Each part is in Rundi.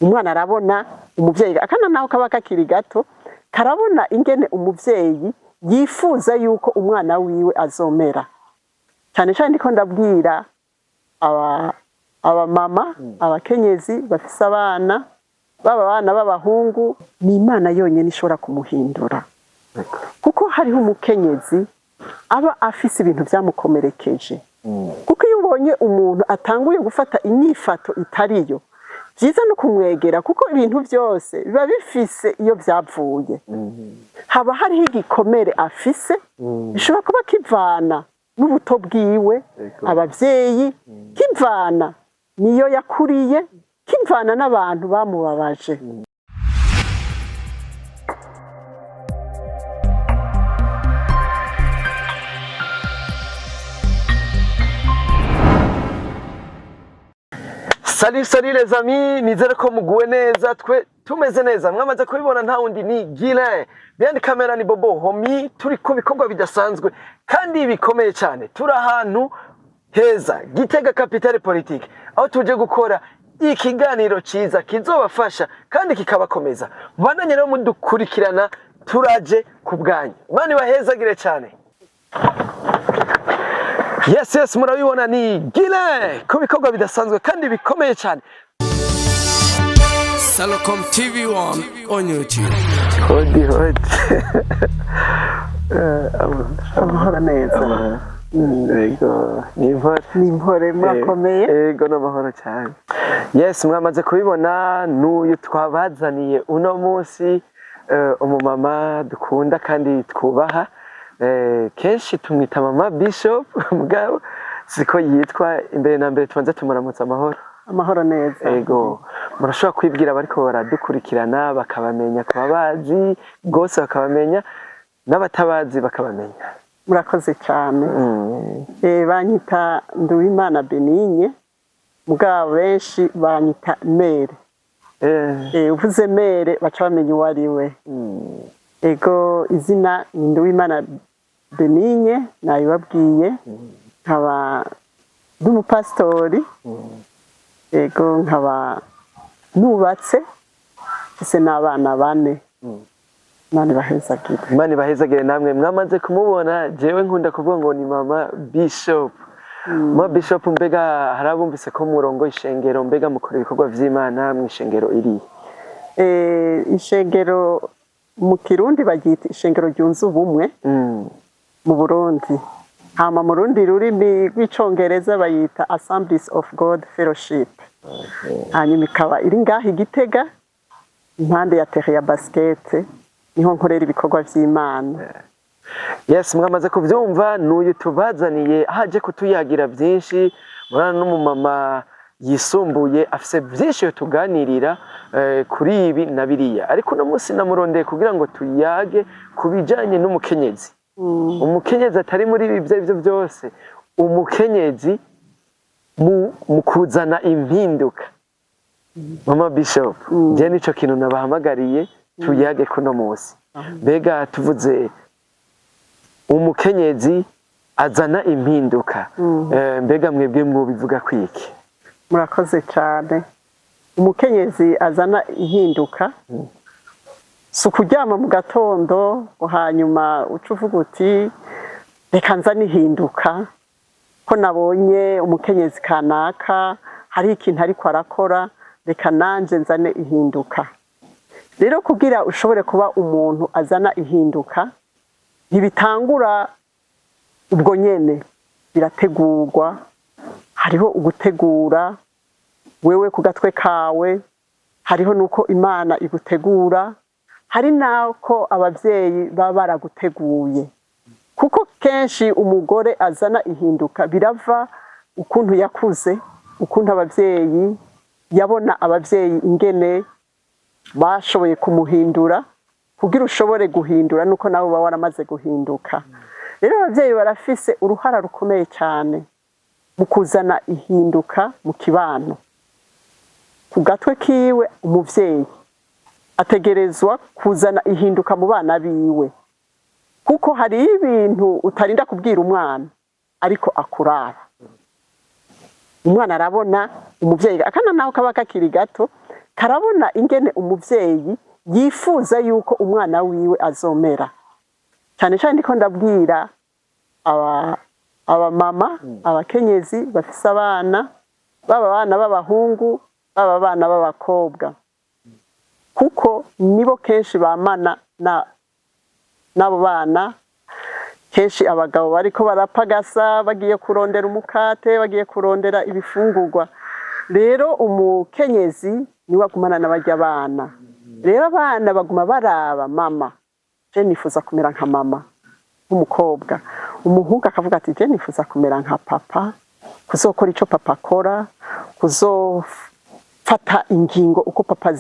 Umwana arabona umuvyeyi, akana naho kaba kakiri gato karabona ingene umuvyeyi yifuza yuko umwana wiwe azomera. Cyane cyane ndiko ndabwira aba abamama, abakenyezi bafise abana, baba abana b'abahungu, ni Imana yonyine ishobora kumuhindura, kuko hariho umukenyezi aba afise ibintu byamukomerekeje. Kuko iyo ubonye umuntu atanguye gufata inyifato itariyo, byiza no kumwegera, kuko ibintu byose biba bifise iyo byavuye. Haba hariho igikomere afise, bishobora kuba kivana n'ubuto bwiwe, abavyeyi, kivana niyo yakuriye, kivana n'abantu bamubabaje. Salut, salut les amis, nizere ko muguwe neza, twe tumeze neza. Mwamaze kubibona, nta wundi ni Guilain. Behind camera ni Bobo Homi, turi ku bikorwa bidasanzwe kandi bikomeye cyane. Turi ahantu heza, Gitega capitale politique, aho tuje gukora ikiganiro ciza kizobafasha kandi kikabakomeza. Mubandanye rero mudukurikirana, turaje ku bwanyu. Imana ibahezagire cyane. Yes, murabibona ni Guilain ku bikorwa bidasanzwe kandi bikomeye cyane. Salocom TV1 on YouTube. Hodi hodi. Amahoro neza. Yego, ni impore. Ni impore, murakomeye? Yego, n'amahoro cyane. Yes, mwamaze kubibona, n'uyu twabazaniye uno munsi, umumama dukunda kandi twubaha. Kenshi tumwita Mama Bishop, mugabo siko yitwa. Imbere na mbere tubanze tumuramutsa amahoro. Amahoro neza. Ego, murashobora kwibwira bariko baradukurikirana bakabamenya, kuba bazi rwose bakabamenya, n'abatabazi bakabamenya. Murakoze cyane. Banyita Nduwimana Benigne, mugabo benshi banyita Mère. Uvuze Mère baca bamenya uwo ari we. Ego, izina ni Nduwimana Benigne, nabibabwiye, nkaba ndi umupasitori. Ego, nkaba nubatse, mfise n'abana bane. Imana ibahezagire. Imana ibahezagire namwe. Mwamaze kumubona, jewe nkunda kuvuga ngo ni Mama Bishop. Mama Bishop, mbega hari abumvise ko murongo ishengero, mbega mukora ibikorwa vy'Imana mu ishengero iri? Ishengero mu Kirundi baryita Ishengero Ryunze Ubumwe mu Burundi, hama mu rundi rurimi rw'Icongereza bayita Assemblies of God Fellowship. Hanyuma ikaba iri ngaho i Gitega, impande ya terrain ya basket, niho nkorera ibikorwa vy'Imana. Yes, mwamaze kuvyumva, n'uyu tubazaniye haje kutuyagira byinshi. Murana n'umumama yisumbuye, afise byinshi yo tuganirira kuri ibi na biriya, ariko uno munsi namurondeye kugira ngo tuyage ku bijanye n'umukenyezi, umukenyezi atari muri ibi ibyo aribyo byose, umukenyezi mu kuzana impinduka. Mama Bishop, njye nico kintu nabahamagariye tuyage kuno munsi. Mbega tuvuze umukenyezi azana impinduka, mbega mwebwe mwobivuga kwiki? Murakoze cyane. Umukenyezi azana impinduka si ukuryama mu gatondo ngo hanyuma uca uvuga uti: "Reka nzane ihinduka, ko nabonye umukenyezi kanaka hari ikintu ariko arakora, reka nanje nzane ihinduka." Rero kugira ushobore kuba umuntu azana ihinduka, ntibitangura ubwo nyene, birategurwa. Hariho ugutegura wewe ku gatwe kawe, hariho nuko Imana igutegura, hari n'ako abavyeyi baba baraguteguye, kuko kenshi umugore azana ihinduka birava ukuntu yakuze, ukuntu abavyeyi yabona, abavyeyi ingene bashoboye kumuhindura. Kugira ushobore guhindura nuko nawe uba waramaze guhinduka. Rero abavyeyi barafise uruhara rukomeye cyane mu kuzana ihinduka mu kibano. Ku gatwe kiwe, umuvyeyi ategerezwa kuzana ihinduka mu bana biwe, kuko hari ibintu utarinda kubwira umwana ariko akuraba. Umwana arabona umuvyeyi, akana naho kaba kakiri gato. Karabona ingene umuvyeyi yifuza yuko umwana wiwe azomera. Cyane cyane ndiko ndabwira abamama, abakenyezi bafise abana, baba abana b'abahungu, baba abana b'abakobwa, kuko nibo kenshi bamana na n'abo bana. Kenshi abagabo bariko barapagasa, bagiye kurondera umukate, bagiye kurondera ibifungurwa. Rero umukenyezi niwe agumana n'abarya abana. Rero abana baguma baraba mama: "Je nifuza kumera nka mama." Nk'umukobwa, umuhungu akavuga ati: "Je nifuza kumera nka papa, kuzokora ico papa akora, kuzofata ingingo uko papa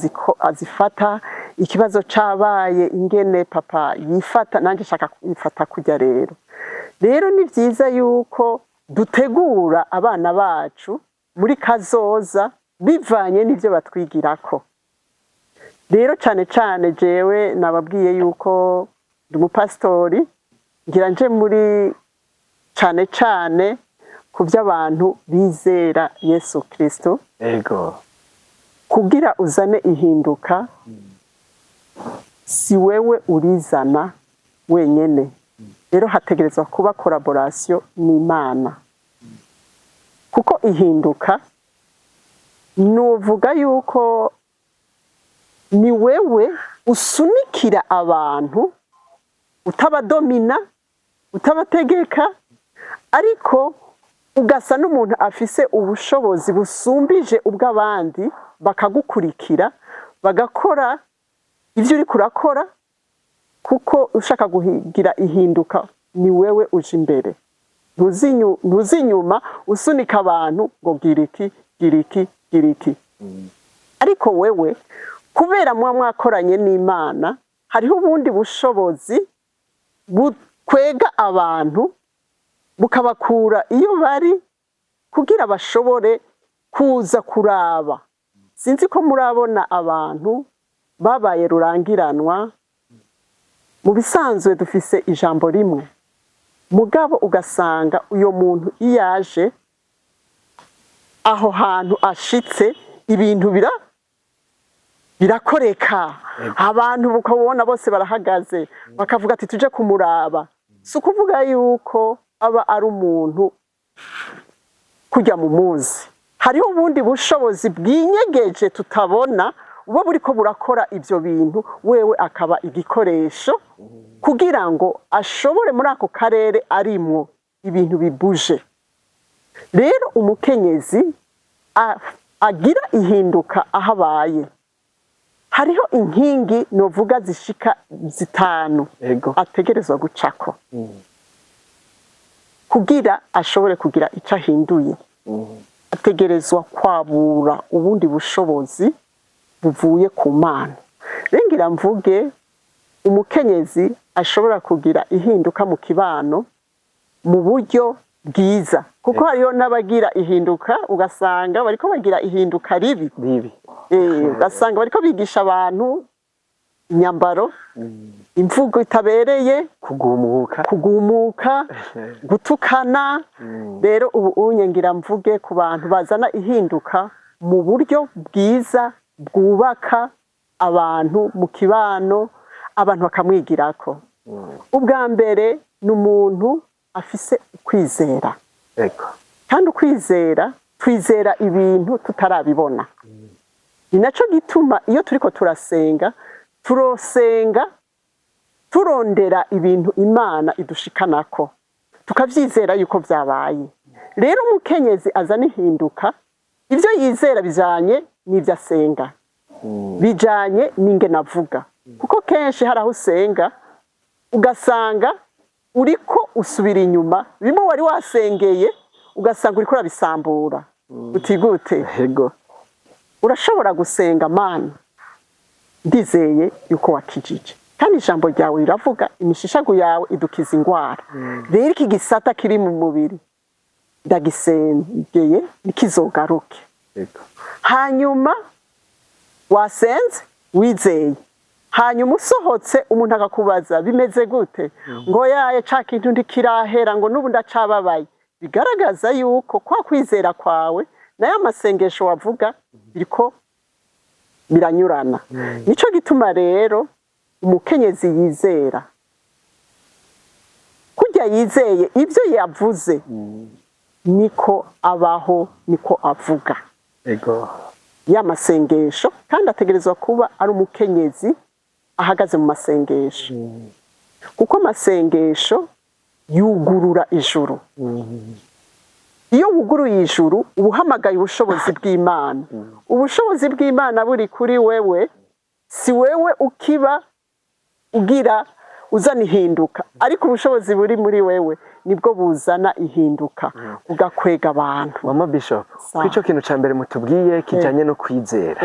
azifata, ikibazo cabaye ingene papa yifata, nanjye nshaka kwifata kurya." Rero ni vyiza yuko dutegura abana bacu muri kazoza bivanye n'ivyo batwigirako. Rero cane cane jewe nababwiye yuko ndi umupasitori, ngira nje muri cane cane ku by'abantu bizera Yesu Kristo. Kugira uzane ihinduka, si wewe urizana wenyene. Rero hategerezwa kuba collaboration n'Imana, kuko ihinduka nuvuga yuko ni wewe usunikira abantu, utabadomina, utabategeka, ariko ugasa n'umuntu afise ubushobozi busumbije ubw'abandi, bakagukurikira, bagakora ivyo uriko urakora. Kuko ushaka kugira ihinduka, ni wewe uje imbere, ntuzi inyuma usunika abantu ngo gira iki, gira iki, gira iki. Ariko wewe, kubera muba mwakoranye n'Imana, hariho ubundi bushobozi bukwega abantu, bukabakura iyo bari kugira bashobore kuza kuraba. Sinzi ko murabona abantu babaye rurangiranwa. Mu bisanzwe dufise ijambo rimwe, mugabo ugasanga uyo muntu iyo aje aho hantu, ashitse, ibintu birakoreka, abantu ukabona bose barahagaze, bakavuga ati: "Tuje kumuraba." Si ukuvuga yuko aba ari umuntu kujya mu muzi, hariho ubundi bushobozi bwinyegeje tutabona, buba buriko burakora ivyo bintu, wewe akaba igikoresho kugira ngo ashobore muri ako karere arimwo ibintu bibuje. Rero umukenyezi agira ihinduka aho abaye, hariho inkingi novuga zishika zitanu ategerezwa gucako kugira ashobore kugira ico ahinduye. Ategerezwa kwabura ubundi bushobozi buvuye ku Mana. Rero ngira mvuge umukenyezi ashobora kugira ihinduka mu kibano mu buryo bwiza, kuko hariho n'abagira ihinduka ugasanga bariko bagira ihinduka ribi. Bibi. Ugasanga bariko bigisha abantu inyambaro, imvugo itabereye, kugumuka, kugumuka, gutukana. Rero ubu unye ngira mvuge ku bantu bazana ihinduka mu buryo bwiza bwubaka abantu mu kibano, abantu bakamwigirako. Ubwa mbere ni umuntu afise ukwizera. Kandi ukwizera, twizera ibintu tutarabibona. Ni naco gituma iyo turiko turasenga, turosenga turondera ibintu Imana idushikanako, tukavyizera yuko vyabaye. Rero umukenyezi azana ihinduka, ivyo yizera bijanye n'ivyo asenga, bijanye n'ingene avuga, kuko kenshi hari aho usenga ugasanga uriko usubira inyuma, bimwe wari wasengeye ugasanga uriko urabisambura. Uti gute? Urashobora gusenga: "Mana, ndizeye yuko wakijije, kandi ijambo ryawe riravuga imishishagu yawe idukiza ingwara. Rero iki gisata kiri mu mubiri ndagisengeye ntikizogaruke." Hanyuma wasenze wizeye, hanyuma usohotse, umuntu akakubaza: "Bimeze gute?" Ngo: "Yaye, ca kintu ntikirahera," ngo: "N'ubu ndacababaye." Bigaragaza yuko kwa kwizera kwawe nayo amasengesho wavuga biriko Biranyurana. Nico gituma rero umukenyezi yizera, kurya yizeye ibyo yavuze, niko abaho, niko avuga ya masengesho. Kandi ategerezwa kuba ari umukenyezi ahagaze mu masengesho, kuko amasengesho yugurura ijuru. Iyo wuguruye ijuru, uba uhamagaye ubushobozi bw'Imana. Ubushobozi bw'Imana buri kuri wewe, si wewe ukiba ugira uzana ihinduka, ariko ubushobozi buri muri wewe nibwo buzana ihinduka, ugakwega abantu. Mama Bishop, Sawa. kuri ico kintu ca mbere mutubwiye kijanye no kwizera,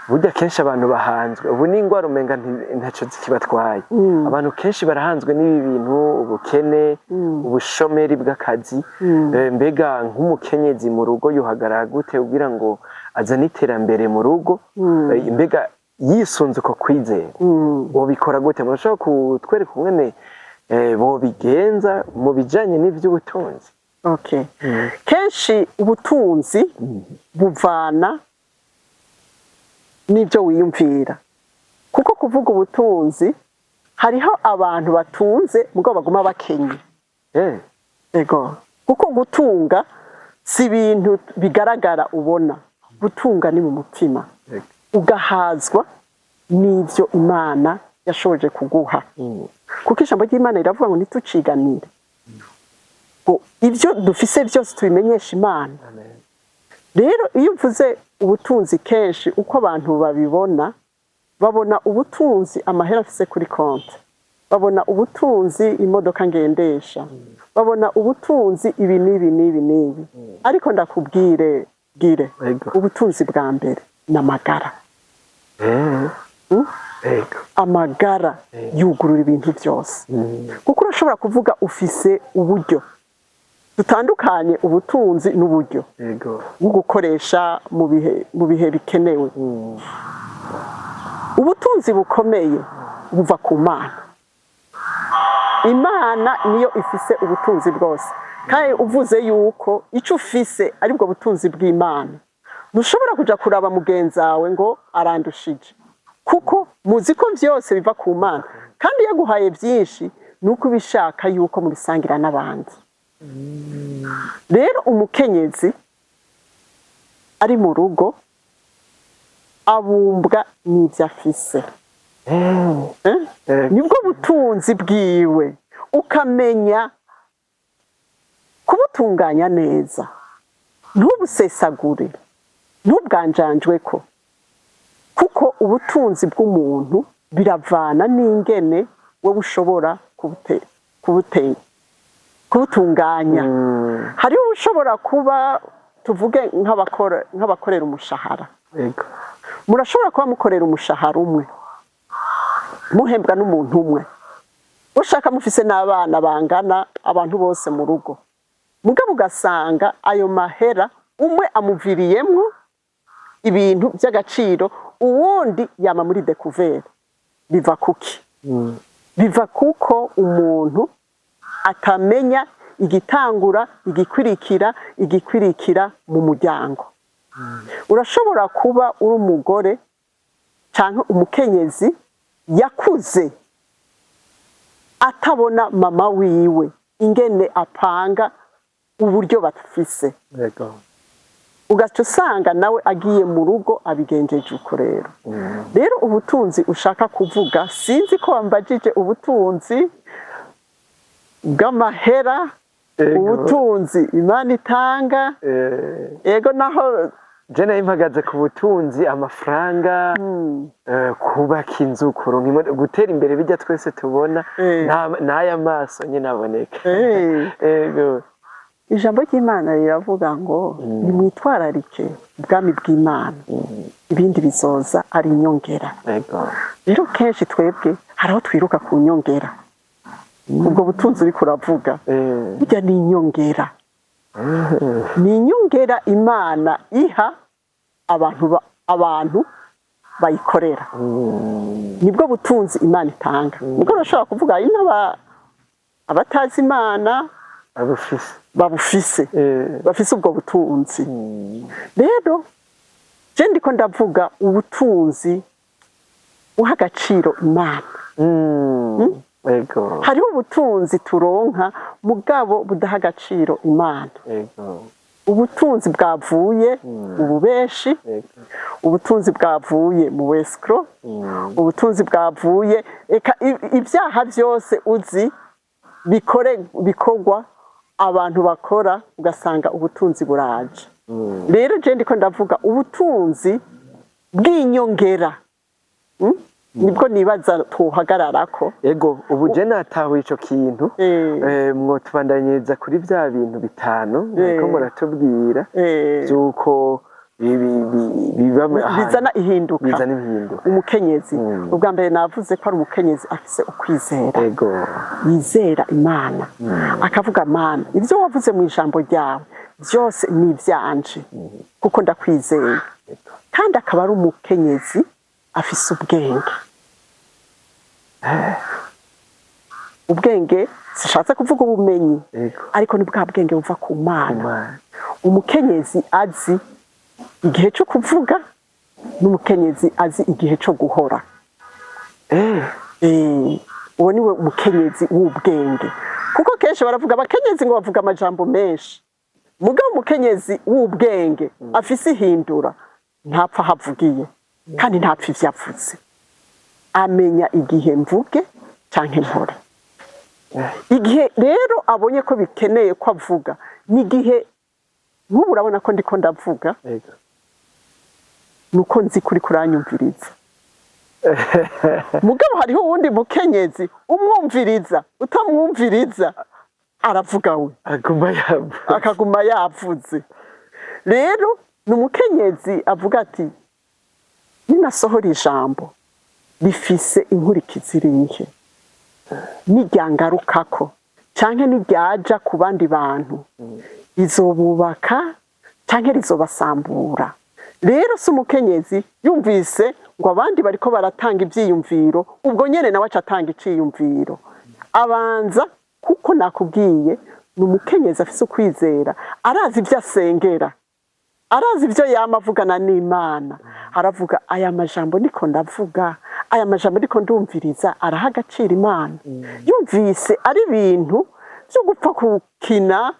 burya kenshi abantu bahanzwe ubu n'ingwara umenga ntaco zikibatwaye. Abantu kenshi barahanzwe n'ibi bintu, ubukene, ubushomeri bw'akazi. Mbega nk'umukenyezi mu rugo yohagarara gute kugira ngo azane iterambere mu rugo? Mbega yisunze uko kwizera, bobikora gute? Murashobora kutwereka ukungene bobigenza mu bijanye n'ivy'ubutunzi? Okay. Kenshi ubutunzi buvana n'ibyo wiyumvira, kuko kuvuga ubutunzi, hariho abantu batunze mugabo baguma bakenye. Ego, kuko gutunga si ibintu bigaragara ubona. Gutunga ni mu mutima, ugahazwa n'ibyo Imana yashoboje kuguha, kuko ijambo ry'Imana riravuga ngo ntituciganire, ngo ibyo dufise byose tubimenyeshe Imana. Amen. Rero iyo uvuze ubutunzi, kenshi uko abantu babibona, babona ubutunzi amahera afise kuri konti, babona ubutunzi imodoka ngendesha, babona ubutunzi ibi n'ibi n'ibi n'ibi. Ariko ndakubwire bwire, ubutunzi bwa mbere ni amagara. Amagara yugurura ibintu byose, kuko urashobora kuvuga ufise uburyo. Dutandukanye ubutunzi n'uburyo bwo gukoresha mu bihe bikenewe. Ubutunzi bukomeye buva ku Mana. Imana niyo ifise ubutunzi bwose. Kandi uvuze yuko icyo ufise aribwo butunzi bw'Imana, ntushobora kuja kuraba mugenzi wawe ngo arandushije, kuko muzi ko byose biva ku Mana. Kandi iyo aguhaye byinshi, ni uko ubishaka yuko mubisangira n'abandi. Rero umukenyezi ari mu rugo abumbwa n'ibyo afise. Eh? Nibwo butunzi bwiwe. Ukamenya kubutunganya neza, ntubusesagure, ntubwanjanjwe ko, kuko ubutunzi bw'umuntu biravana n'ingene wowe ushobora kubutunganya. Hariho ushobora kuba, tuvuge nk'abakorera umushahara, murashobora kuba mukorera umushahara umwe, muhembwa n'umuntu umwe, ushaka mufise n'abana bangana, abantu bose mu rugo, mugabo ugasanga ayo mahera umwe amuviriyemwo ibintu by'agaciro, uwundi yama muri découvert. Biva kuki? Biva kuko umuntu atamenya igitangura, igikwirikira, igikwirikira mu muryango. Urashobora kuba uri umugore cyangwa umukenyezi yakuze atabona mama wiwe ingene apanga uburyo bafise, ugaca usanga nawe agiye mu rugo abigenjeje uko. Rero ubutunzi ushaka kuvuga, sinzi ko wambajije ubutunzi bw'amahera, ubutunzi Imana itanga. Ego, naho Je nari mpagaze ku butunzi, amafaranga, kubaka inzu, kuronka gutera imbere, bijya twese tubona n'aya maso nyine aboneka. Ijambo ry'Imana riravuga ngo nimwitwararike ubwami bw'Imana, ibindi bizoza ari inyongera. Rero kenshi twebwe hari aho twiruka ku nyongera. Ubwo butunzi uriko uravuga, burya ni inyongera, ni inyongera Imana iha abantu, abantu bayikorera. Nibwo butunzi Imana itanga. Nibwo urashobora kuvuga hari abatazi Imana abufise. Babufise, bafise ubwo butunzi. Rero Je ndiko ndavuga ubutunzi buha agaciro Imana. Hariho ubutunzi turonka mugabo budaha agaciro Imana. Ubutunzi bwavuye mu bubeshi, ubutunzi bwavuye mu wescro, ubutunzi bwavuye eka ibyaha byose uzi bikore bikorwa abantu bakora, ugasanga ubutunzi buraje. Rero je ndiko ndavuga ubutunzi bw'inyongera, Nibwo nibaza tuhagararako. Ego, ubu je natahuye ico kintu. Mwotubandanyiriza kuri vya bintu bitanu mwariko muratubwira vy'uko biba ahantu Bizana ihinduka. Bizana impinduka. Umukenyezi, ubwa mbere navuze ko ari umukenyezi afise ukwizera, yizera Imana, akavuga: "Mana, ibyo wavuze mu ijambo ryawe byose ni ibyanje kuko ndakwizeye." Kandi akaba ari umukenyezi afise ubwenge. Ubwenge sishatse kuvuga ubumenyi, ariko ni bwa bwenge buva ku Mana. Imana. Umukenyezi azi igihe cyo kuvuga n'umukenyezi azi igihe cyo guhora. Uwo niwe umukenyezi w'ubwenge, kuko kenshi baravuga abakenyezi ngo bavuga amajambo menshi, mugabo umukenyezi w'ubwenge afise ihindura ntapfa ahavugiye kandi ntapfa ivyo avuze. Amenya igihe mvuge canke mpore. Igihe rero abonye ko bikeneye ko avuga n'igihe nk'ubu urabona ko ndiko ndavuga, nuko nzi kuri kuranyumviriza. Mugabo hariho uwundi mukenyezi umwumviriza utamwumviriza aravuga we. Aguma yavuze. Akaguma yavuze. Rero ni umukenyezi avuga ati: "Ninasohora ijambo rifise inkurikizi irihe, niryangarukako canke niryaja ku bandi bantu, rizobubaka canke rizobasambura?" Rero si umukenyezi yumvise ngo abandi bariko baratanga ivyiyumviro, ubwo nyene nawe aca atanga iciyumviro. Abanza, kuko nakubwiye, ni umukenyezi afise ukwizera, arazi ivyo asengera, arazi ibyo yama avugana n'Imana. Aravuga: "Aya majambo niko ndavuga, aya majambo niko ndumviriza, araha agaciro Imana?" Yumvise ari ibintu byo gupfa gukina,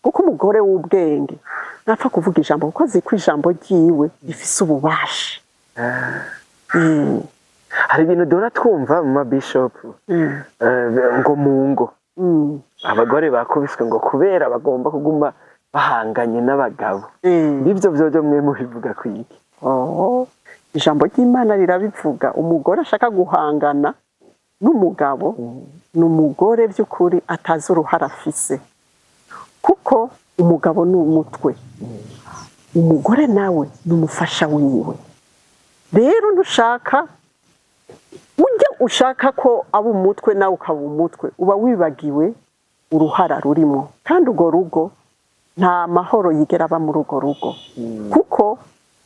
kuko umugore w'ubwenge ntapfa kuvuga ijambo, kuko azi ko ijambo ryiwe rifise ububasha. Hari ibintu duhora twumva mu mabishopu, ngo mu ngo abagore bakubiswe ngo kubera bagomba kuguma bahanganye n'abagabo. Ibyo byo mwe mubivuga kwiki? Oh, ijambo ry'Imana rirabivuga. Umugore ashaka guhangana n'umugabo ni umugore by'ukuri atazi uruhara afise, kuko umugabo ni umutwe, umugore nawe ni umufasha wiwe. Rero ntushaka ujya ushaka ko aba umutwe nawe ukaba umutwe, uba wibagiwe uruhara rurimo. Kandi urwo rugo nta mahoro yigera aba muri urwo rugo, kuko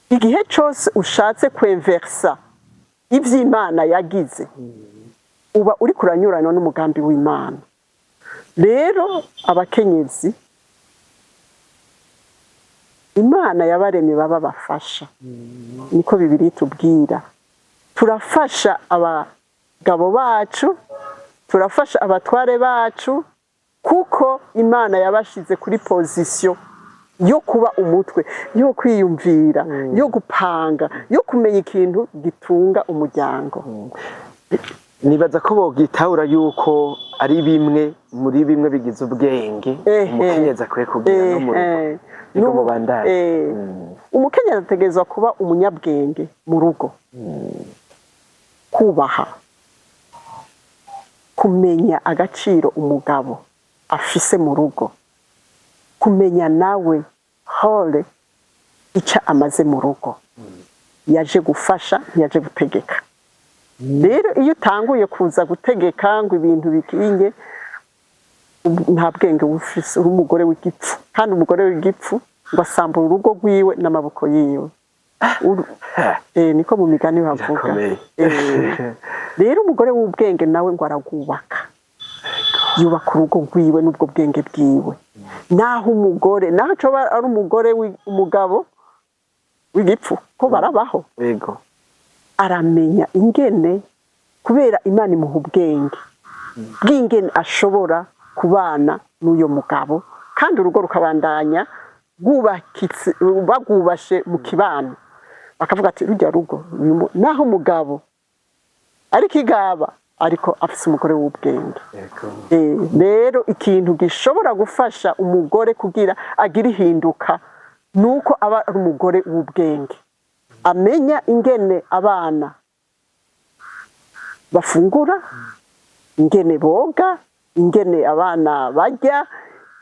igihe cyose ushatse kwinversa iby'Imana yagize, uba uri kuranyurana n'umugambi w'Imana. Rero abakenyezi, Imana yabaremye baba bafasha, niko Bibiri itubwira. Turafasha abagabo bacu, turafasha abatware bacu, kuko Imana yabashize kuri position yo kuba umutwe, yo kwiyumvira, yo gupanga, yo kumenya ikintu gitunga umuryango. Nibaza ko bogitahura yuko ari bimwe muri bimwe bigize ubwenge umukenyezi akwiye kugira no mu rugo. Niko mubandanye. Umukenyezi ategerezwa kuba umunyabwenge mu rugo, kubaha, kumenya agaciro umugabo afise mu rugo, kumenya nawe rôle icyo amaze mu rugo. Yaje gufasha, ntiyaje gutegeka. Rero iyo utanguye kuza gutegeka ngo ibintu bikinge, nta bwenge uba ufise, uri umugore w'igipfu. Kandi umugore w'igipfu ngo asambura urugo rwiwe n'amaboko yiwe. Niko mu migani bavuga. Birakomeye. Rero umugore w'ubwenge nawe ngo aragwubaka, yubaka urugo rwiwe n'ubwo bwenge bwiwe. Naho umugore naho coba ari umugore, umugabo. w'igipfu ko barabaho, aramenya ingene, kubera Imana imuha ubwenge bw'ingene ashobora kubana n'uyo mugabo, kandi urugo rukabandanya rwubakitse, bagwubashe mu kibano, bakavuga ati rujya rugo naho umugabo ariko igaba, ariko afise umugore w'ubwenge. Rero ikintu gishobora gufasha umugore kugira agire ihinduka nuko aba ari umugore w'ubwenge, amenya ingene abana bafungura, ingene boga, ingene abana barya,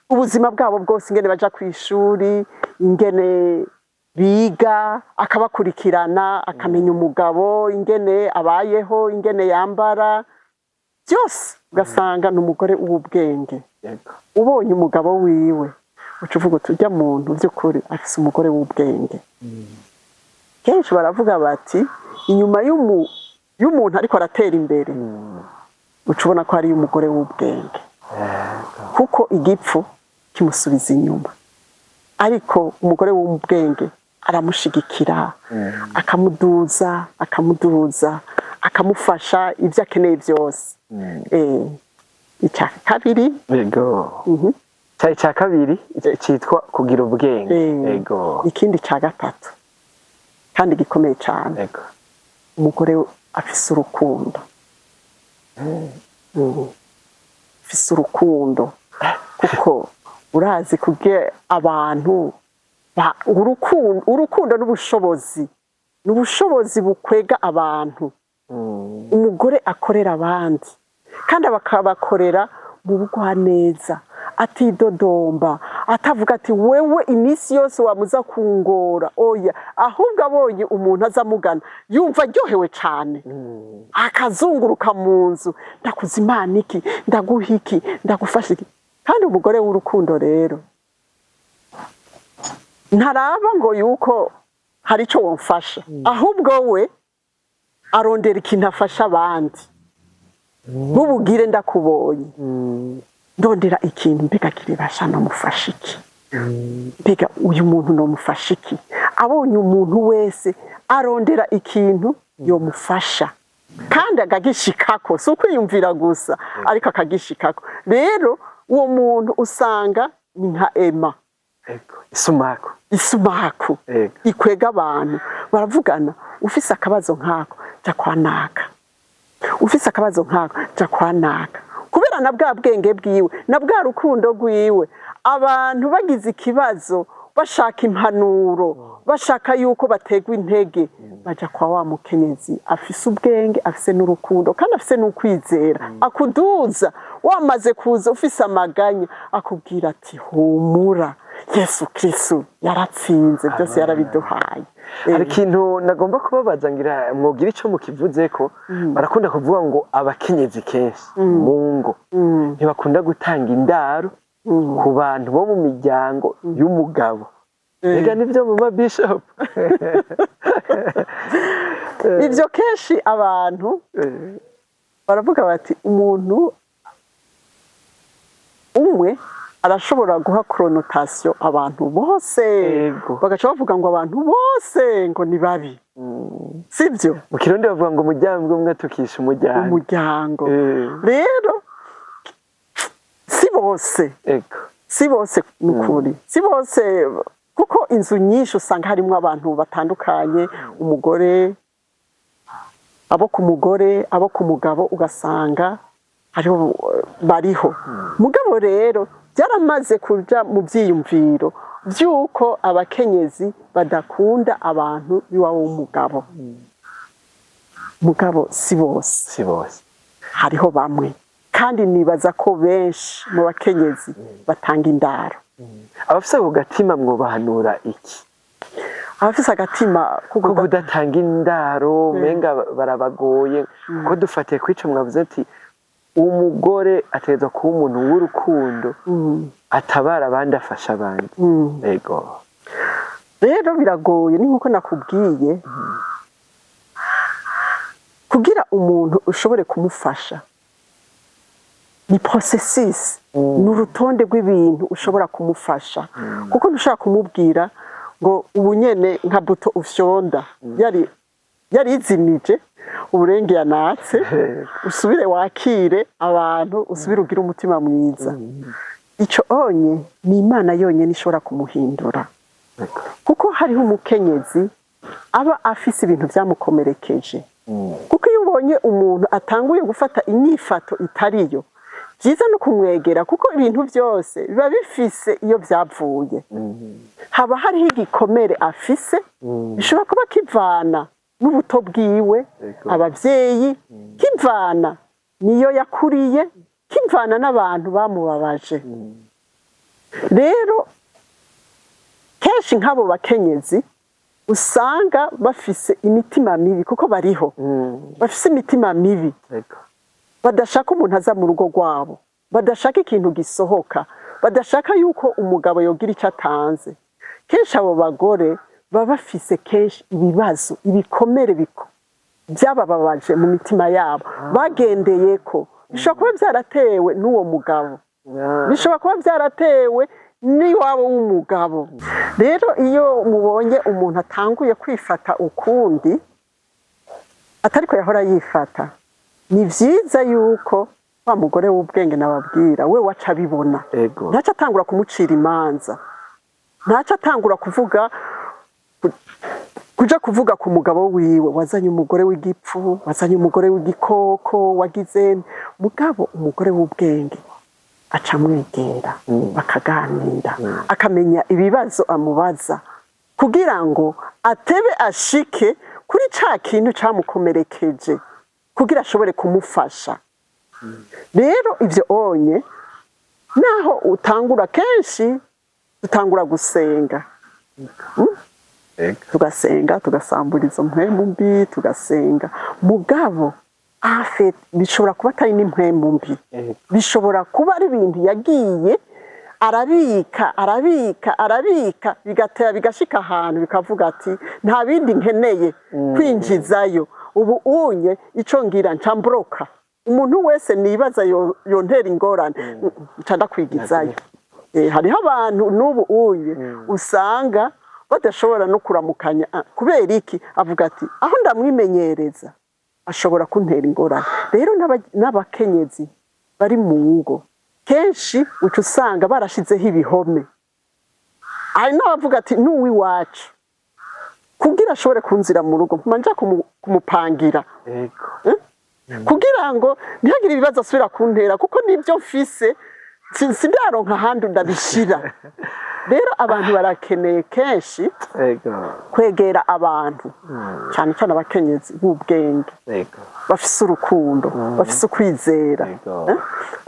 ubuzima bwabo bwose, ingene baja ku ishuri, ingene biga, akabakurikirana, akamenya umugabo ingene abayeho, ingene yambara, byose ugasanga ni umugore w'ubwenge. Ubonye umugabo wiwe, uca uvuga uti ujya muntu by'ukuri afise umugore w'ubwenge. Kenshi baravuga bati inyuma y'umuntu ariko aratera imbere, uca ubona ko hariyo umugore w'ubwenge, kuko igipfu kimusubiza inyuma, ariko umugore w'ubwenge aramushigikira, akamuduza, akamuduza, akamufasha ibyo akeneye byose. Icya kabiri. Cyari icya kabiri cyitwa kugira ubwenge. Ikindi cya gatatu kandi gikomeye cyane, umugore afise urukundo. Afise urukundo, kuko urazi kuge abantu urukundo n'ubushobozi bukwega abantu. Umugore akorera abandi kandi bakabakorera mu bugwaneza, atidodomba, atavuga ati wewe iminsi yose wamuza kungora, oya, ahubwo abonye umuntu aza amugana yumva aryohewe cane, akazunguruka mu nzu: ndakuza Imana iki, ndaguha iki, ndagufasha iki. Kandi umugore w'urukundo rero ntaraba ngo yuko hari ico womfasha, ahubwo we arondera ikintu afasha abandi. Bubugire ndakubonye, ndondera ikintu, mbega kiribasha nomufasha iki, mbega uyu muntu nomufasha iki? Abonye umuntu wese arondera ikintu yomufasha kandi akagishikako, si ukwiyumvira gusa, ariko akagishikako. Rero uwo muntu usanga ni nka ema. Isumaku. Isumaku ikwega abantu, baravugana: ufise akabazo nkako jya kwa naka, ufise akabazo nkako jya kwa naka. Kubera na bwa bwenge bwiwe na bwa rukundo rwiwe, abantu bagize ikibazo, bashaka impanuro, bashaka yuko bategwa intege, baja kwa wa mukenyezi afise ubwenge, afise n'urukundo, kandi afise n'ukwizera, akuduza. Wamaze kuza ufise amaganya, akubwira ati humura, Yesu Kristu yaratsinze byose, yarabiduhaye. Hari ikintu nagomba kubabaza, ngira mwogira ico mukivuze ko. Barakunda kuvuga ngo abakenyezi kenshi mu ngo ntibakunda gutanga indaro ku bantu bo mu miryango y'umugabo. Ega nibyo, mama bishop? Ibyo kenshi abantu baravuga bati umuntu umwe arashobora guha connotation abantu bose, bagaca bavuga ngo abantu bose ngo ni babi. Sibyo. Mu Kirundi bavuga ngo umuryango umwe atukisha umuryango. Umuryango. Rero si bose. Si bose, ni ukuri si bose, kuko inzu nyinshi usanga harimo abantu batandukanye, umugore, abo ku mugore, abo ku mugabo, ugasanga hariho bariho. Mugabo rero byaramaze kuja mu byiyumviro by'uko abakenyezi badakunda abantu b'iwabo w'umugabo. Mugabo si bose. Si bose. Hariho bamwe, kandi nibaza ko benshi mu bakenyezi batanga indaro. Abafise ako gatima mwobahanura iki? Abafise agatima ko ko kudatanga indaro, umenga barabagoye, kuko dufatiye kwica mwavuze ati umugore ategerezwa kuba umuntu w'urukundo, atabara abandi, afasha abandi. Rero biragoye, ni nkuko nakubwiye, kugira umuntu ushobore kumufasha ni processus, ni urutonde rw'ibintu ushobora kumufasha, kuko ntushobora kumubwira Ngo ubu nyene nka bouton ufyonda yari yarizimije, uburenge yanatse, usubire wakire abantu, usubire ugire umutima mwiza. Ico onye ni Imana yonyene ishobora kumuhindura, kuko hariho umukenyezi aba afise ibintu vyamukomerekeje. Kuko iyo ubonye umuntu atanguye gufata inyifato itariyo, byiza no kumwegera, kuko ibintu byose biba bifise iyo byavuye. Haba hariho igikomere afise, bishobora kuba kivana n'ubuto bwiwe, abavyeyi, kivana niyo yakuriye, kivana n'abantu bamubabaje. Rero kenshi nk'abo bakenyezi usanga bafise imitima mibi, kuko bariho bafise imitima mibi, badashaka umuntu aza mu rugo rwabo, badashaka ikintu gisohoka, badashaka yuko umugabo yogira icyo atanze. Kenshi abo bagore baba bafise kenshi ibibazo, ibikomere byabababaje mu mitima yabo bagendeye ko bishobora kuba byaratewe n'uwo mugabo, bishobora kuba byaratewe n'iwabo w'umugabo. Rero iyo mubonye umuntu atanguye kwifata ukundi atariko yahora yifata, ni vyiza yuko wa mugore w'ubwenge nababwira we waca abibona. Ntaco atangura kumucira imanza, ntaco atangura kuvuga, kuja kuvuga ku mugabo wiwe: "Wazanye umugore w'igipfu, wazanye umugore w'igikoko, wagize." Mugabo umugore w'ubwenge aca amwegera, bakaganira, akamenya ibibazo amubaza kugira ngo atebe ashike kuri ca kintu camukomerekeje, kugira ashobore kumufasha. Rero ivyo onye naho utangura, kenshi dutangura gusenga. Tugasenga, tugasambura izo mpwemu mbi, tugasenga. Mugabo afe bishobora kuba atari n'impwemu mbi, bishobora kuba ari ibintu yagiye arabika, arabika, arabika, bigatera bigashika ahantu bikavuga ati: "Nta bindi nkeneye kwinjizayo ubu unye, ico ngira nca mbroka umuntu wese nibaza yontera ingorane, nca ndakwigizayo." Hariho abantu n'ubu uye usanga badashobora no kuramukanya. Kubera iki? Avuga ati: "Aho ndamwimenyereza ashobora kuntera ingorane." Rero n'abakenyezi bari mu ngo kenshi uca usanga barashizeho ibihome. Hari n'abavuga ati: "N'uw'iwacu, kugira ashobore kunzira mu rugo mpuma nja kumupangira kugira ngo ntihagire ibibazo asubira kuntera, kuko nibyo mfise sindaronka ahandi ndabishira." Rero abantu barakeneye kenshi kwegera abantu, cyane cyane abakenyezi b'ubwenge, bafise urukundo, bafise ukwizera,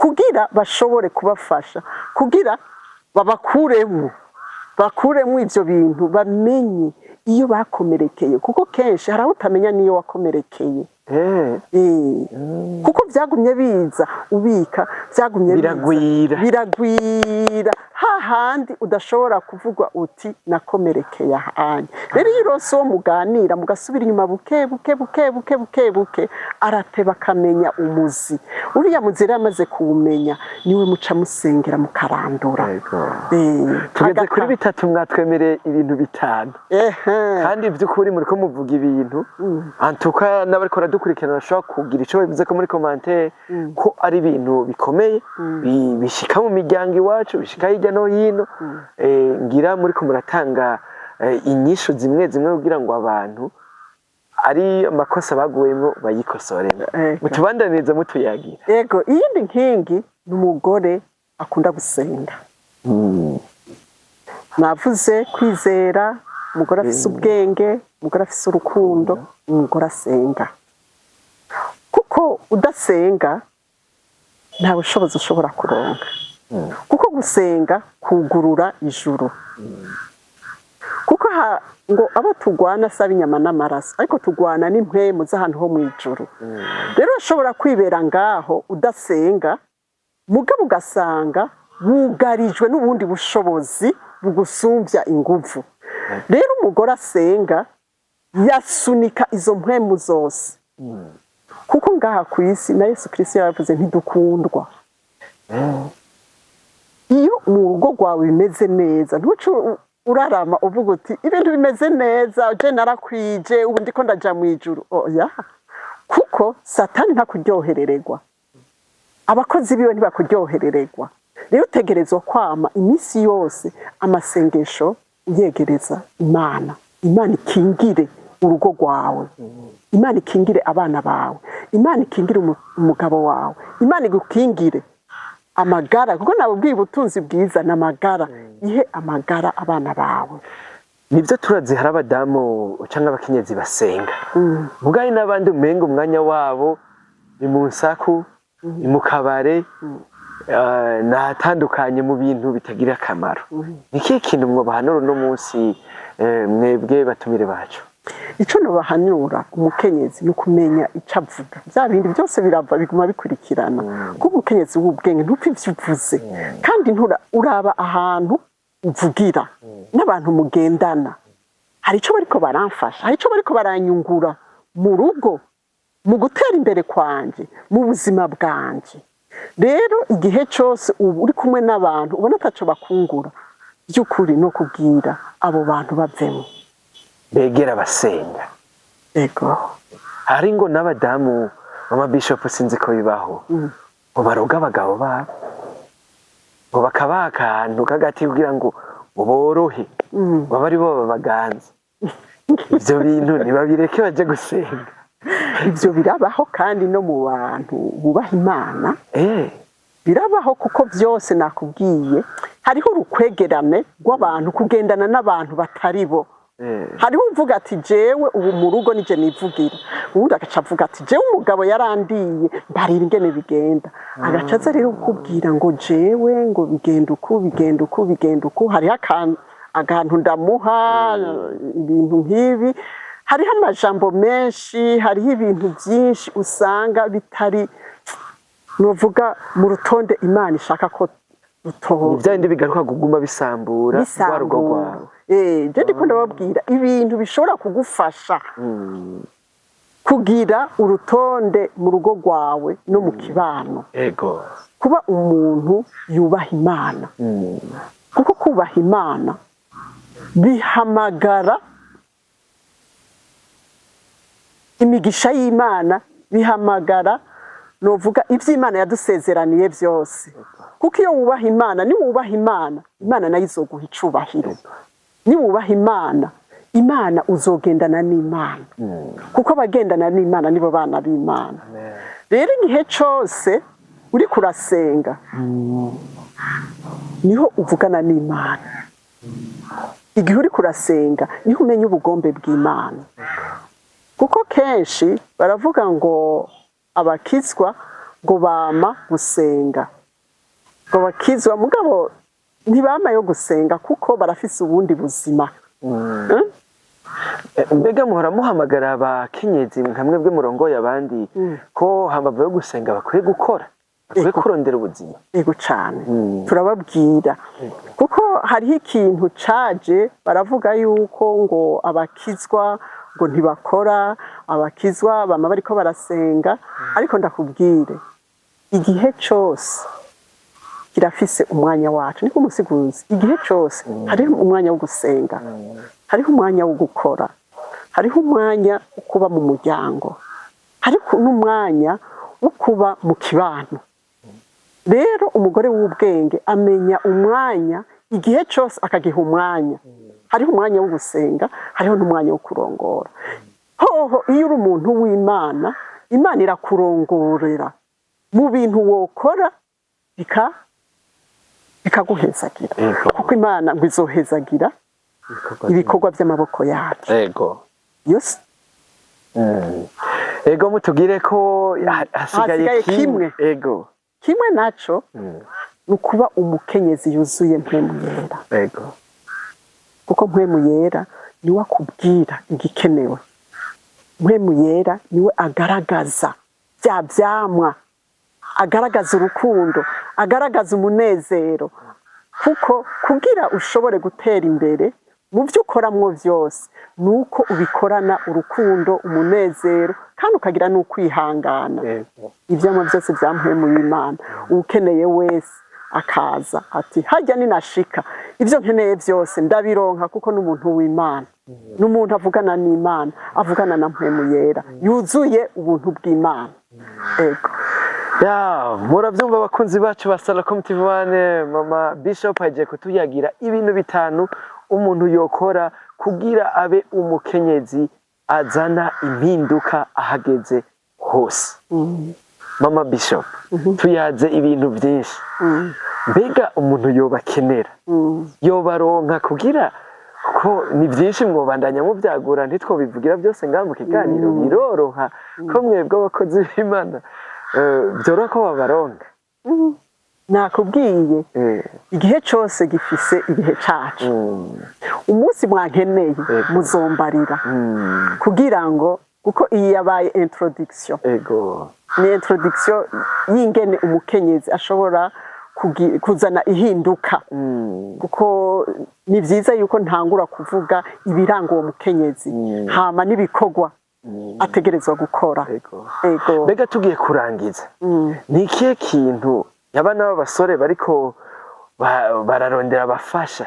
kugira bashobore kubafasha, kugira babakuremo, bakuremo ivyo bintu, bamenye iyo bakomerekeye, kuko kenshi hari aho utamenya n'iyo wakomerekeye. Kuko byagumye biza, ubika, byagumye biza. Biragwira. Biragwira hahandi udashobora kuvuga uti: "Nakomerekeye ahandi." Rero iyo uronse uwo muganira, mugasubira inyuma buke buke, buke buke, buke buke, arateba akamenya umuzi. Uriya muzi rero amaze kuwumenya, niwe muca musengera mukarandura. Tugeze kuri bitatu, mwatwemereye ibintu bitanu. Kandi by'ukuri muriko muvuga ibintu antuka n'abariko baradukurikirana bashobora kugira ico babivuze ko muri commentaire, ko ari ibintu bikomeye bishika mu miryango iwacu, bishika hirya no hino. Ngira muriko muratanga inyishu zimwe zimwe kugira ngo abantu ari amakosa baguyemwo bayikosoremo. Mutubandanirize mutuyagira. Yego, iyindi nkingi ni umugore akunda gusenga. Navuze kwizera, umugore afise ubwenge, umugore afise urukundo, umugore asenga, kuko udasenga nta bushobozi ushobora kuronka, kuko gusenga kugurura ijuru. Kuko ngo abo tugwana si ab'inyama n'amaraso, ariko tugwana n'impwemu z'ahantu ho mu ijuru. Rero ushobora kwibera ngaho udasenga, mugabo ugasanga wugarijwe n'ubundi bushobozi bugusumbya inguvu. Rero umugore asenga yasunika izo mpwemu zose, kuko ngaha ku isi na Yesu Kristo yaravuze: Urarama uvuga uti ibintu bimeze neza, je narakwije, ubu ndiko ndaja mu ijuru. Oya, kuko Satani ntakuryoherererwa, abakozi biwe ntibakuryoherererwa. Rero utegerezwa kwama iminsi yose amasengesho uyegereza Imana. Imana ikingire urugo rwawe, Imana ikingire abana bawe, Imana ikingire umugabo wawe, Imana igukingire amagara, kuko nabubwiye ubutunzi bwiza ni amagara. Ihe amagara abana bawe. Nibyo, turazi hari abadamu cyangwa abakenyezi basenga, mugari n'abandi umenga umwanya wabo ni mu nsaku, ni mu kabare, nahatandukanye mu bintu bitagira akamaro. Ni ikihe kintu mwobahanura uno munsi, mwebwe batumire bacu? Ico nobahanura umukenyezi ni ukumenya ico avuga. Bya bindi byose birava biguma bikurikirana, kuko umukenyezi w'ubwenge ntupfa ivyo uvuze, kandi uraba ahantu uvugira n'abantu mugendana. Hari ico bariko baramfasha, hari ico bariko baranyungura mu rugo, mu gutera imbere kwanje, mu buzima bwanje. Rero igihe cose ubu uri kumwe n'abantu ubona ataco bakungura, by'ukuri no kubwira abo bantu bavemo. Begera abasenga. Ego. Hari ngo n'abadamu, mama bishop, sinzi ko bibaho, ngo baroga abagabo babo, ngo bakabaha akantu k'agati kugira ngo borohe, ngo abe ari bo babaganza. Ivyo bintu ntibabireke, baje gusenga. Ibyo birabaho, kandi no mu bantu bubaha Imana birabaho, kuko byose nakubwiye hariho urukwegerane rw'abantu, kugendana n'abantu batari bo. Hariho uvuga ati jewe ubu mu rugo nije nivugira, uwundi agaca avuga ati jewe umugabo yarandiye, mbarira ingene bigenda. Agaca aza rero kukubwira ngo jewe ngo bigenda uku, bigenda uku, bigenda uku, hariho akantu ndamuha, ibintu nk'ibi. Hariho amajambo menshi, hariho ibintu byinshi usanga bitari nuvuga mu rutonde Imana ishaka ko rutonde. Ni bya bindi bigaruka kuguma bisambura rwa rugo rwawe. Je ndiko ndababwira ibintu bishobora kugufasha kugira urutonde mu rugo rwawe no mu kibano. Kuba umuntu yubaha Imana, kuko kubaha Imana bihamagara imigisha y'Imana, bihamagara novuga ibyo Imana yadusezeraniye byose. Kuko iyo wubaha Imana, niwubaha Imana, Imana nayo izoguha icubahiro. Niwubaha Imana, Imana uzogendana n'Imana, kuko abagendana n'Imana nibo bana b'Imana. Rero igihe cose uri kurasenga niho uvugana n'Imana. Igihe uri kurasenga niho umenya ubugombe bw'Imana, kuko kenshi baravuga ngo abakizwa ngo bama gusenga, ngo bakizwa mugabo ntibama yo gusenga, kuko barafise ubundi buzima. Mbega muhora muhamagara abakenyezi nka mwebwe murongoye abandi ko hambavu yo gusenga bakwiye gukora, bakwiye kurondera ubuzima? Ego cane, turababwira, kuko hariho ikintu caje baravuga yuko ngo abakizwa ngo ntibakora, abakizwa bama bariko barasenga. Ariko ndakubwire, igihe cose kirafise umwanya wacu. Niko umusiguzi, igihe cose hariho umwanya wo gusenga, hariho umwanya wo gukora, hariho umwanya wo kuba mu muryango, hariho n'umwanya wo kuba mu kibano. Rero umugore w'ubwenge amenya umwanya, igihe cyose akagiha umwanya. Hariho umwanya wo gusenga, hariho n'umwanya wo kurongora. Hoho iyo uri umuntu w'Imana, Imana irakurongorera mu bintu wokora bikaguhezagira, kuko Imana ngo izohezagira ibikorwa by'amaboko yacu. Yose. Ego, mutubwire ko hasigaye Hasigaye kimwe. Kimwe. Kimwe naco ni ukuba umukenyezi yuzuye Mpwemu Yera, kuko Mpwemu Yera niwe akubwira igikenewe. Mpwemu Yera niwe agaragaza bya vyamwa, agaragaza urukundo, agaragaza umunezero. Kuko kugira ushobore gutera imbere mu byo ukoramwo byose, ni uko ubikorana urukundo, umunezero, kandi ukagira n'ukwihangana. Ivyamwa byose vya Mpwemu y'Imana, uwukeneye wese. Akaza ati: "Hajya ninashika, ibyo nkeneye byose ndabironka," kuko n'umuntu w'Imana, n'umuntu avugana n'Imana, avugana na Mpwemu Yera, yuzuye ubuntu bw'Imana. Ego. Ya, murabyumva abakunzi bacu ba Salacom TV 1, mama Bishop agiye kutuyagira ibintu bitanu umuntu yokora kugira abe umukenyezi azana impinduka ahageze hose. Mama Bishop, tuyaze ibintu byinshi. Mbega umuntu yobakenera, yobaronka kugira ko ni byinshi mwobandanya mubyagura, ntitwobivugira byose ngaha mu kiganiro? Biroroha ko mwebwe abakozi b'Imana, byoroha ko babaronka? Nakubwiye, igihe cyose gifise igihe cacu. Umunsi mwankeneye, muzombarira, kugira ngo, kuko iyi yabaye introduction, ni introduction y'ingene umukenyezi ashobora kuzana ihinduka, kuko ni byiza yuko ntangura kuvuga ibiranga uwo mukenyezi, hama n'ibikorwa ategerezwa gukora. Ego. Mbega tugiye kurangiza, ni ikihe kintu abana b'abasore bariko bararondera abafasha,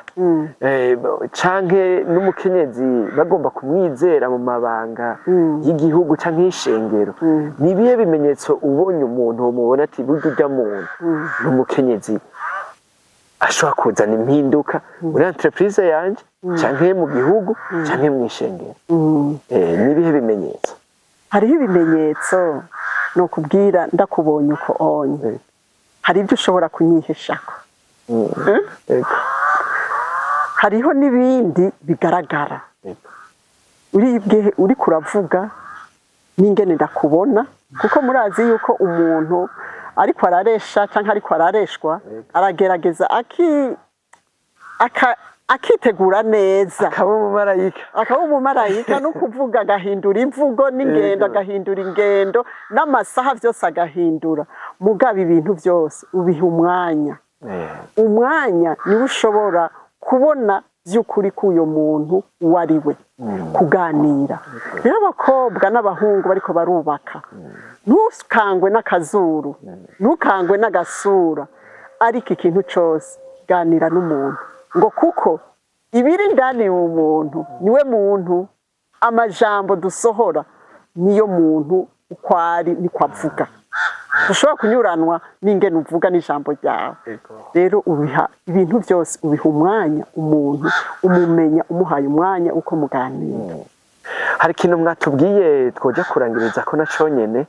canke n'umukenyezi bagomba kumwizera mu mabanga y'igihugu canke y'ishengero, ni ibihe bimenyetso ubonye umuntu mubona ati: "Burya urya muntu ni umukenyezi ashobora kuzana impinduka muri entreprise yanje, canke mu gihugu, canke mu ishengero"? Ni ibihe bimenyetso? Hariho ibimenyetso ni ukubwira: ndakubonye uko onye, hari ibyo ushobora kunyihishako. Hariho n'ibindi bigaragara. Uribwe uri kuravuga n'ingene ndakubona, kuko murazi yuko umuntu ariko araresha canke ariko arareshwa, aragerageza akitegura neza. Akaba umumarayika. Akaba umumarayika, no kuvuga agahindura imvugo n'ingendo, agahindura ingendo n'amasaha, byose agahindura. Mugabo ibintu byose ubiha umwanya. Umwanya niwo ushobora kubona by'ukuri ko uyo muntu uwo ari we. Kuganira rero, abakobwa n'abahungu bariko barubaka, ntukangwe n'akazuru, ntukangwe n'agasura, ariko ikintu cyose ganira n'umuntu, ngo kuko ibiri indani mu muntu niwe muntu. Amajambo dusohora niyo muntu uko ari, niko avuga. Dushobora kunyuranwa n'ingene uvuga n'ijambo ryawe. Rero ubiha ibintu byose, ubiha umwanya. Umuntu umumenya umuhaye umwanya uko muganira. Hari ikintu mwatubwiye twoja kurangiriza ko na conyene,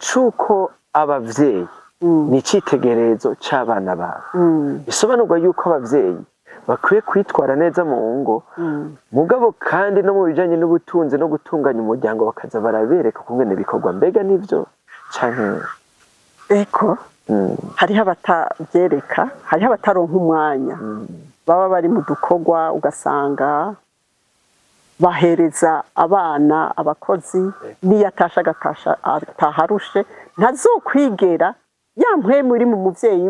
c'uko abavyeyi ni icitegererezo c'abana babo. Bisobanurwa yuko abavyeyi bakwiye kwitwara neza mu ngo, mugabo kandi no mu bijanye n'ubutunzi no gutunganya umuryango bakaza barabereka ukungene bikorwa. Mbega nivyo canke? Eko. Hariho abatabyereka, hariho abataronka umwanya, baba bari mu dukorwa, ugasanga bahereza abana abakozi. N'iyo atashe, agatasha ataharushe, ntazokwigera ya mpwemu iri mu muvyeyi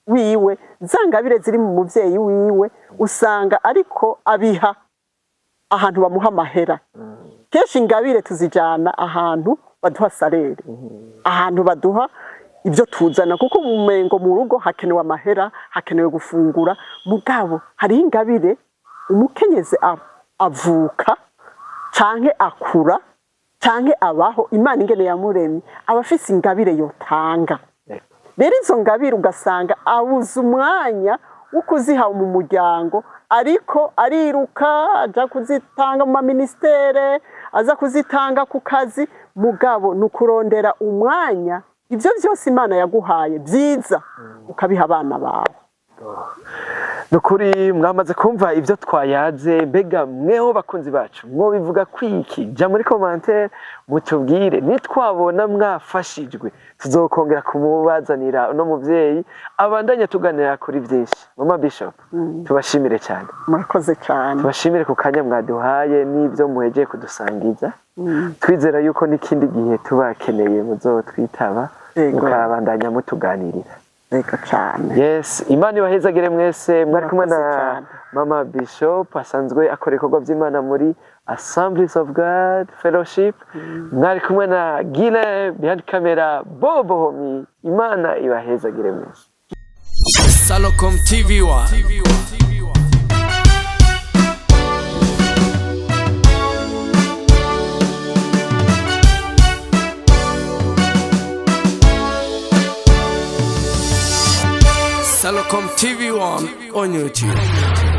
wiwe, za ngabire ziri mu muvyeyi wiwe. Usanga ariko abiha ahantu bamuha amahera. Kenshi ingabire tuzijana ahantu baduha salaire, ahantu baduha ibyo tuzana, kuko umengo mu rugo hakenewe amahera, hakenewe gufungura. Mugabo hariho ingabire umukenyezi avuka canke akura canke abaho Imana ingene yamuremye, aba afise ingabire yotanga. Rero izo ngabire ugasanga abuze umwanya wo kuziha mu muryango, ariko ariruka aja kuzitanga mu maministere, aza kuzitanga ku kazi. Mugabo ni ukurondera umwanya, ibyo byose Imana yaguhaye byiza ukabiha abana bawe. Nukuri mwamaze kumva ibyo twayaze. Mbega mweho bakunzi bacu mwobivuga kwiki? Jya muri commentaire mutubwire. Nitwabona mwafashijwe, tuzokongera kumubazanira uno muvyeyi abandanya tuganira kuri byinshi. Mama Bishop, tubashimire cyane. Murakoze cyane. Tubashimire ku kanya mwaduhaye n'ibyo muhegeye kudusangiza. Twizera yuko n'ikindi gihe tubakeneye muzotwitaba, mukabandanya mutuganirira. Yego cyane. Yes, Imana ibahezagire mwese mwari kumwe na Murakoze cyane. Mama Bishop, asanzwe akora ibikorwa by'Imana muri Assemblies of God Fellowship. Mwari kumwe na Gile behind camera, Bobo Homi. Imana ibahezagire mwese. Salocom TV1. Salocom TV1 on YouTube.